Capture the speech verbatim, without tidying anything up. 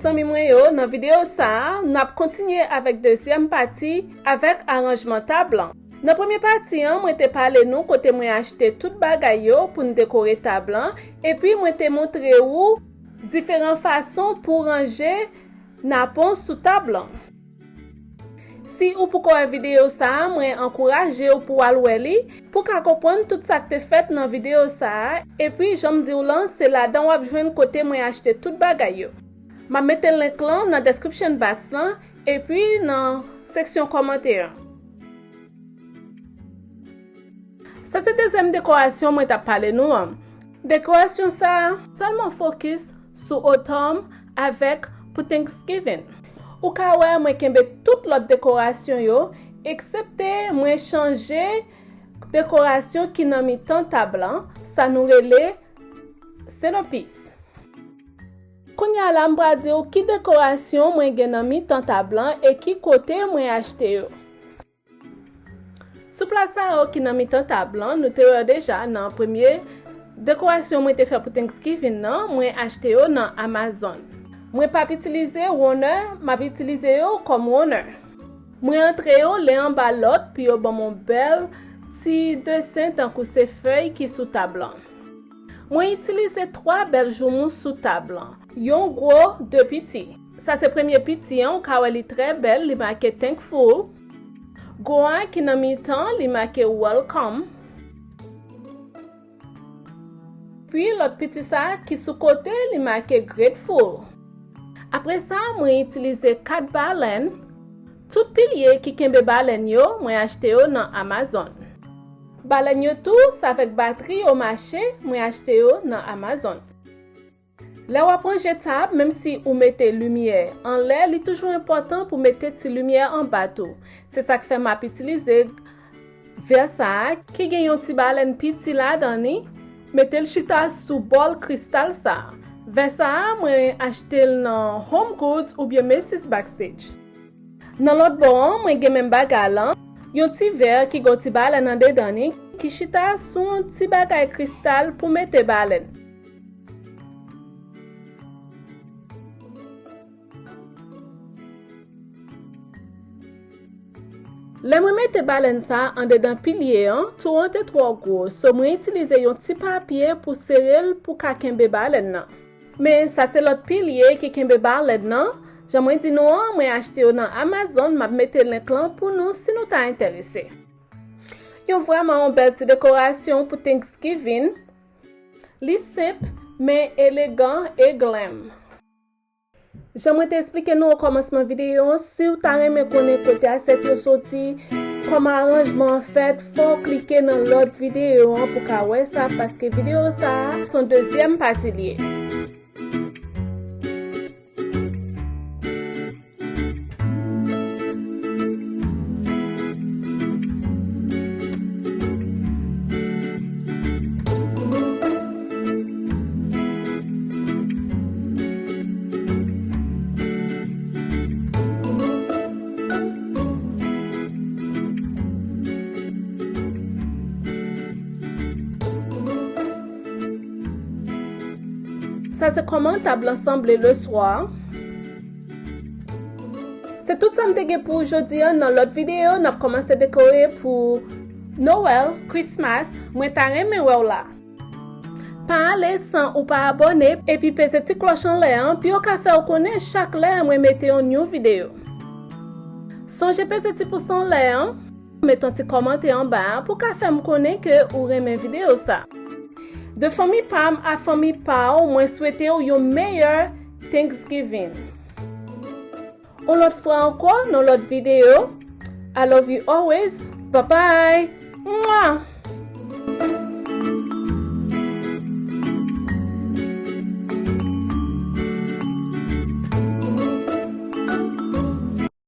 Zanmi mwen yo, nan videyo sa a, n ap kontinye avèk dezyèm pati avèk aranjman tab lan. Nan premye pati an, mwen te pale nou kote mwen achte tout bagay yo pou n dekore tab lan, epi mwen te montre ou diferan fason pou ranje napon sou tab lan. Si ou poko wè videyo sa a, mwen ankouraje w pou w al wè li, pou w ka konprann tout sa k te fèt nan videyo sa a, epi jan m di w lan, se ladan w ap jwenn kote mwen achte tout bagay yo. M ap mete link lan nan description box lan, epi nan seksyon kòmantè an. Sa se dezyèm dekorasyon mwen t ap pale nou an. Dekorasyon sa a sèlman fokis sou otòm avèk pou Thanksgiving. Ou ka wè mwen kenbe tout lòt dekorasyon yo, eksepte mwen chanje dekorasyon ki nan mitan tab lan, sa nou rele centerpiece. Kounye a la, m pral di w ki dekorasyon mwen gen nan mitan tab lan e ki kote mwen achte yo. Sou pla sa yo ki nan mitan tab lan, nou te wè yo deja nan premye dekorasyon mwen te fè pou Thanksgiving nan, mwen achte yo nan Amazon. Mwen p ap itilize runner, m ap itilize yo kòm runner. Mwen antre yo len anba lòt pou yo ban m yon bèl ti desen tankou se fèy ki sou tab lan. Mwen itilize twa bèl joumou sou tab lan, yon gwo, de piti. Sa se premye piti an, ou ka wè li trè bèl, li make thankful. Gwo a ki nan mitan, li make welcome. Pi lòt piti sa a ki sou kote, li make grateful. Apre sa, mwen itilize kat balèn. Tout pilye ki kenbe balèn yo, mwen achte yo nan Amazon. Balèn yo tou, sa avèk batri yo mache, mwen achte yo nan Amazon. Lè w ap ranje tab, menm si ou mete limyè anlè, li toujou enpòtan pou mete ti limyè anba tou. Se sa k fè m ap itilize vè sa a, ki gen yon ti balèn piti ladan li, mete l chita sou bòl kristal sa a. Vè sa a, mwen achte l nan Home Goods oubyen Macy's Backstage. Nan lòt bò an, mwen gen menm bagay lan, yon ti vè ki gen yon ti balèn andedan li, ki chita sou yon ti bagay kristal pou mete balèn. Lè mwen mete balèn sa a andedan pilye an, tou an te twò gwo, so mwen itilize yon ti papye pou sere l pou ka kenbe balèn nan. Men sa se lòt pilye ki kenbe balèn nan. Jan mwen di nou an, mwen achte yo nan Amazon, m ap mete link lan pou nou si nou ta enterese. Yon vrèman yon bèl ti dekorasyon pou Thanksgiving. Li senp, men elegan e glam. Jan mwen te eksplike nou okòmansman videyo an, si w ta renmen konnen kote asyèt yo soti, kòman aranjman an fèt, fò w klike nan lòt videyo an pou ka wè sa, paske videyo sa a, se yon dezyèm pati li ye. Sa se kòman tab lan sanble le swa. Se tout sa m te gen pou jodi a. Nan lòt videyo, n ap kòmanse dekore pou Nowèl, Christmas. Mwen ta renmen wè w la. Pa ale san ou pa abòne epi peze ti klòch anlè an pou yo ka fè w konnen chak lè mwen mete yon new videyo. Sonje peze ti pous anlè an, mete yon ti kòmantè anba a pou ka fè m konnen ke ou renmen videyo sa. De fanmi pa m a fanmi pa w, mwen swete w yon meyè Thanksgiving. Yon lòt fwa ankò, nan lòt videyo. I love you always. Bye bye. Mwa!